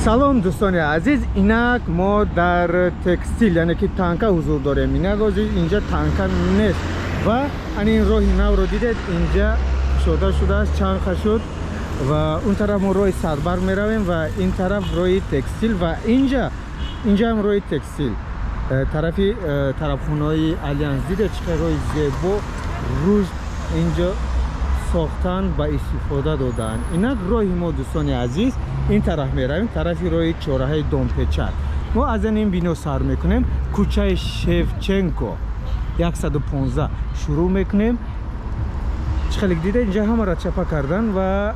Салом дӯстони азиз, инак мо дар текстил, яъне ки танка ҳузур дорем. Инак ҳозир инҷа танка нест ва ани ин роҳи навро дидед, инҷа кушода шудааст, чанха шуд ва он тараф мо роҳи Садбарг меравем ва ин тараф роҳи текстил ва инҷа ҳам роҳи текстил, тарафи тарафхонаҳои Алянс. Дидед чӣ қадр роҳи зебо рӯз инҷо сохтан, ба истифода додаанд. Инак роҳи мо, дӯстони азиз, ин тараф меравем, тарафи роҳи чораҳаи Домпечат. Мо аз ин бино сар мекунем, кӯчаи Шевченко 115 шурӯъ мекунем. Чӣ хеле дида, инҷа ҳамаро чапа кардан ва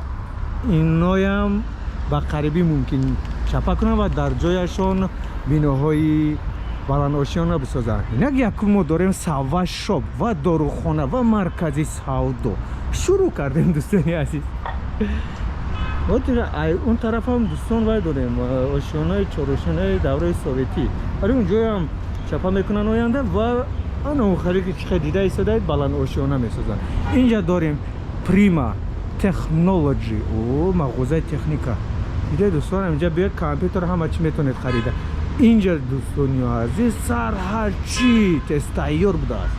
иноям ба қарибӣ мумкин чапа кунанд ва дар ҷояшон биноҳои баландошёна бисозанд. Инак якум мо дорем Сава Шоп ва дорухона ва маркази савдо. Шурӯъ кардем, дӯстони азиз. Он тарафам, дӯстон, вай дорем, ошёнаи чорошёнаи давраи советӣ, вале унҷоям чапа мекунанд оянда ва ана он харе ки чихе дида истодаед, баландошёна месозанд. Инҷа дорем Прима Технологи, о мағозаи техника. Дида, дӯстон, инҷа биёед, компютер, ҳама чӣ метавонед харида. Инҷа, дӯстони азиз, сарҳачи тезтайёр будааст.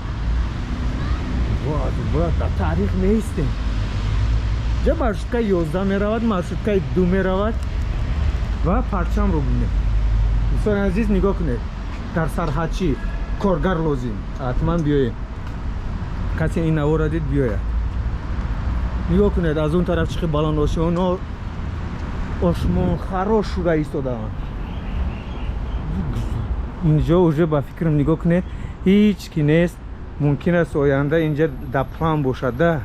Дар таърих меистем. Ҷа маршруткаи 11 меравад, маршруткаи 2 меравад ва парчамро бинед. Дӯстони азиз, нигоҳ кунед, дар сарҳадчӣ коргар лозим, ҳатман биёед. Касе ин навора дид, биёяд. Нигоҳ кунед, аз он тараф чихи баландошёно ошмонхарош шуда истодаанд. Инҷо уже ба фикрам, нигоҳ кунед, ҳеҷ ки нест. Мумкин аст оянда инҷа да план бошад да.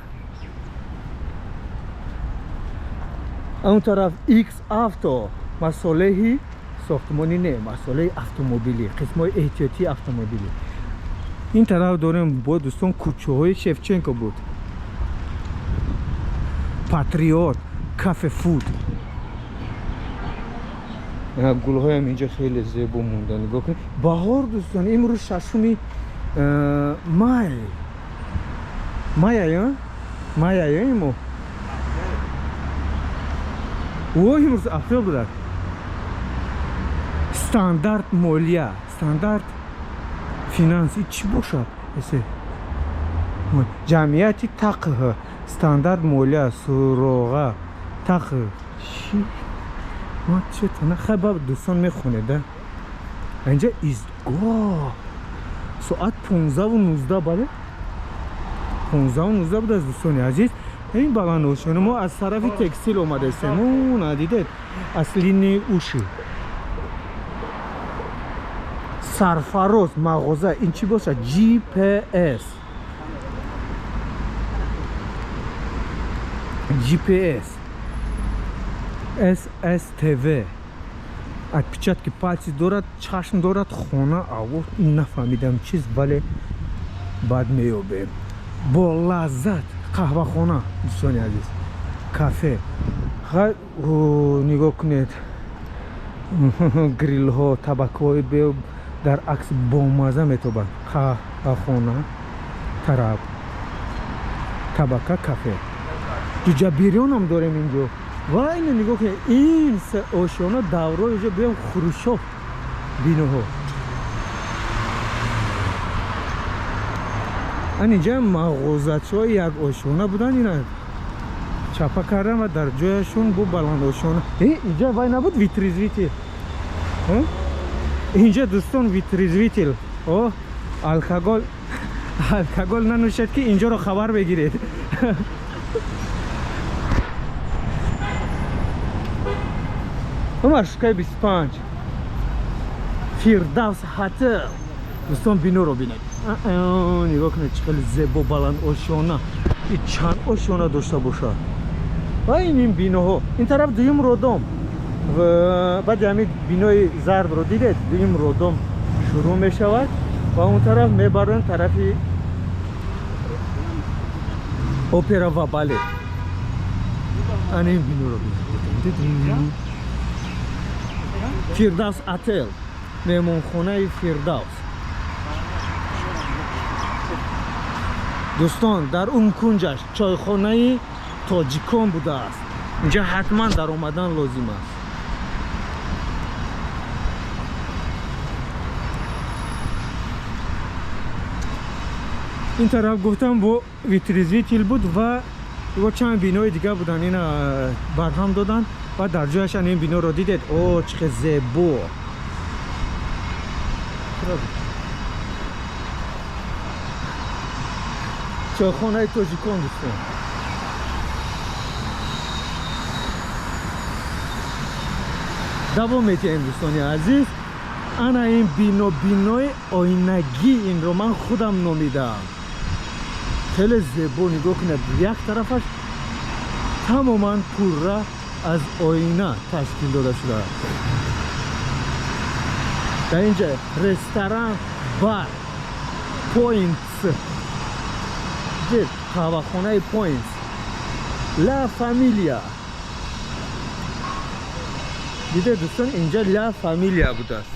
Он тараф X Авто, масолеҳи сохтмонӣ, не, масолеҳи автомобилӣ, қисмҳои эҳтиётии автомобилӣ. Ин тараф дорем бо, дӯстон, кӯчаҳои Шевченко буд. Патриот кафе фуд, гулҳоям инҷа хеле зебо монда. Нигоҳ кунед, баҳор, дӯстон. Имрӯз 6-уми май, май май имо о имрӯз апрел будад. Стандарт молия, Стандарт Финанс, и чӣ бошад? Эсе ҷамъияти тақҳ, Стандарт молия, суроға тақ чи ма хай ба, дӯстон, мехонед да. Инҷа истгоҳ, соат 15:19, бале, 15:19 будааст, дӯстони азиз. Ин баландошёна, мо аз тарафи текстил омадаистем. Надидед, аслини уши Сарфароз мағоза, ин чӣ бошад? GPS, GPS, SSTV, отпечатки пальцы дорад, чашм дорад, хона аво, ин нафаҳмидам чиз, вале баъд меёбем. Бо лаззат қаҳвахона, дӯстони азиз, кафе. Нигоҳ кунед, грилҳо, табакҳои дар акс бомаза метобанд. Қаҳвахона, тараб, табака, кафе, ҷуҷабирёнам дорем инҷо. Ва ина нигоҳ кунед, ин ошёна даврои ҷо биём Хрущёв биноҳо. Ан инҷа мағозачиҳои як ошёна буданд, ина чапа кардан ва дар ҷояшон бо баландошёна. Инҷа вай набуд, вытрезвитель инҷа, дӯстон, вытрезвитель. О, алкоголь, алкоголь нанӯшед, ки инҷоро хабар бегиред. Маршруткаи 25, Фирдавс Хотел. Дӯстон, биноро бинед, нигоҳ кунед, чӣ хеле зебо, баланд ошёна. И чанд ошёна дошта бошад? Ва ин биноҳо ин тараф, дуюм родом, баъди ҳамин бинои зардро дидед, дуюм родом шурӯъ мешавад ва он тараф мебарем, тарафи опера ва балет. Ана ин биноро бинед, Фирдавс Отел, меҳмонхонаи Фирдавс. Дӯстон, дар он кунҷаш чойхонаи тоҷикон будааст. Инҷа ҳатман даромадан лозим аст. Ин тараф гуфтам бо вытрезвитель буд ва чанд бинои дига буданд, ина барҳам доданд ва дар ҷояш ин биноро дидед. О, чӣ хел зебо! Чойхонаи тоҷикон, дӯстон. Давом метиҳем, дӯстони азиз. Ана ин бино, бинои оинагӣ, инро ман худам номидаам. Хеле зебо, нигоҳ кунед, як тарафаш тамоман пурра аз оина ташкил дода шудааст. Дар инҷа ресторан, бар Points, дид, қаҳвахонаи Points, Ла Фамилия. Диде, дӯстон, инҷа Ла Фамилия будааст.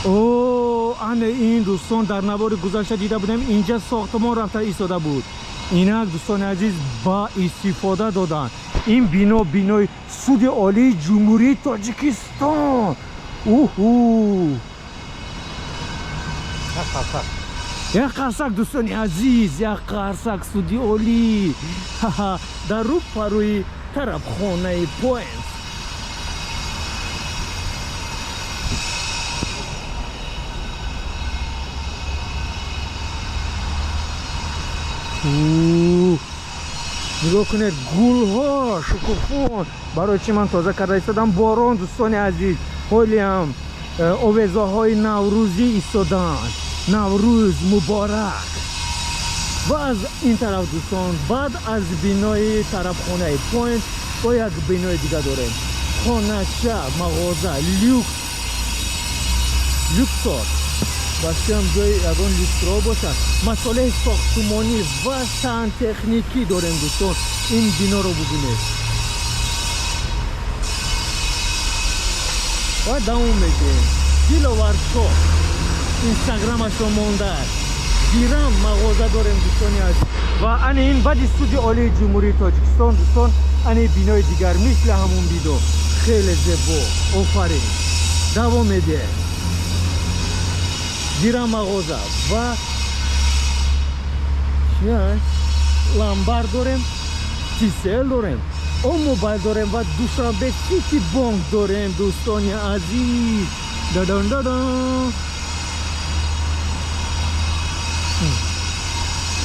О, ана ин, дӯстон, дар навори гузашта дида будем, инҷа сохтмон рафта истода буд. Инак, дӯстони азиз, ба истифода доданд ин бино, бинои Суди Олии Ҷумҳурии Тоҷикистон. Уҳу, як қарсак, дӯстони азиз, як қарсак. Суди Олӣ дар рӯ парӯи тарабхонаи Points. Нигоҳ кунед, гулҳо шукуфон. Барои чӣ ман тоза карда истодам? Борон, дӯстони азиз, ҳолиам овезаҳои наврӯзӣ истоданд. Наврӯз муборак. Ва аз ин тараф, дӯстон, баъд аз бинои тарабхонаи Point бо як бинои дига дорем, хонача, мағоза, люкс, Люксор. Басиам ҷои ягон люксро бошад. Масолеҳи сохтумонӣ ва сантехникӣ дорем, дӯстон. Ин биноро бубинед ва давом медиҳем. Диловаршо инстаграмашро мондааст. Дирам мағоза дорем, дӯстони азиз. Ва ани ин баъди Суди Олии Ҷумҳурии Тоҷикистон, дӯстон, ани бинои дигар мисли ҳамун бино, хеле зебо. Офарин. Давом медиҳем. Дирам мағоза ва ламбар дорем, Тисел дорем, О мобайл дорем ва Душанбе Сити бонк дорем, дӯстони азиз. Дадан дадан.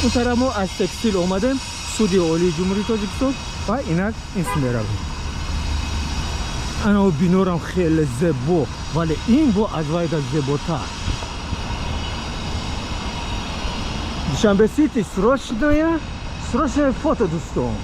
Он тараф мо аз текстил омадем, Суди Олии Ҷумҳурии Тоҷикистон, ва инак ин су меравем. Ана бинорам хеле зебо, вале ин бо аз вайда зеботар. Душанбе Сити, срочное, срочное фото, дӯстон.